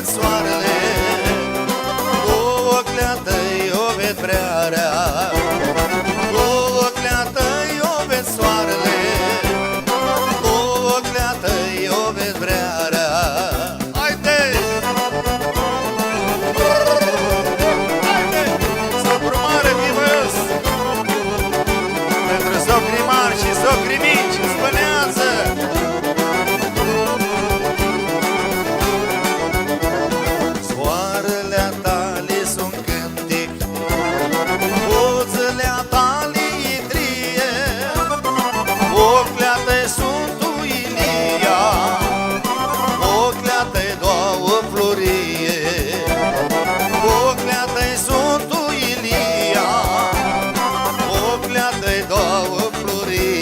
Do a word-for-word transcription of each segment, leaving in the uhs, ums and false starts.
soarli, cu oclji a tãi u ved vrearea. Cu oclji a tãi u ved soarli, cu oclji a tãi u ved vrearea. Haide! Haide! Socru mari, vivãs! Pentru socri mari shi socri mitsi, s-bãneadzã! Soarli a tali suntu cãntic, budzãli a tali yitrii, oclji a tãi suntu yilia, oclji a tãi doauã flurii, oclji a tãi suntu yilia, oclji a tãi doauã flurii.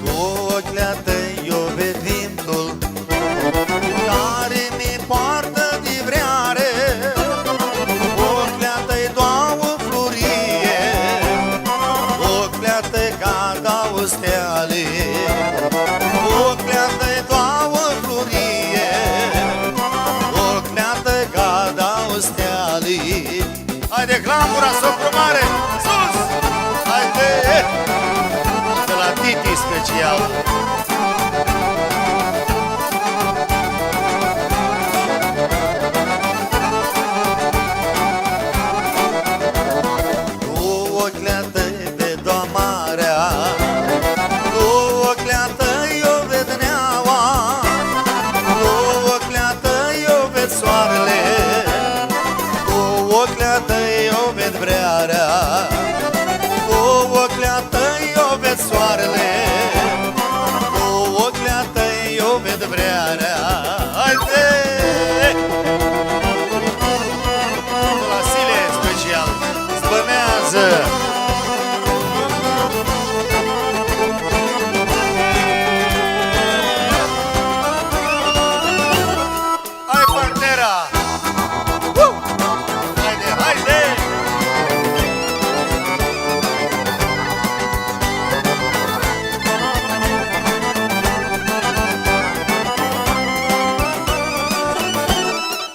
Cu oclji a tãi u ved vimtul cari mi poartã di vreari, oclji a tãi doauã flurii, oclji a tãi ca doauã steali, oclji a tãi doauã flurii, oclji a tãi ca doauã steali. Haide, glambura, socru mari, sus! Haide! De la Titi special. Cu oclji a tãi ved doamarea, cu oclji a tãi u ved neaua, cu oclji a tãi u ved soarli, cu oclji a tãi u ved vrearea, cu oclji a tãi u ved soarli, cu oclji a tãi u ved vrearea.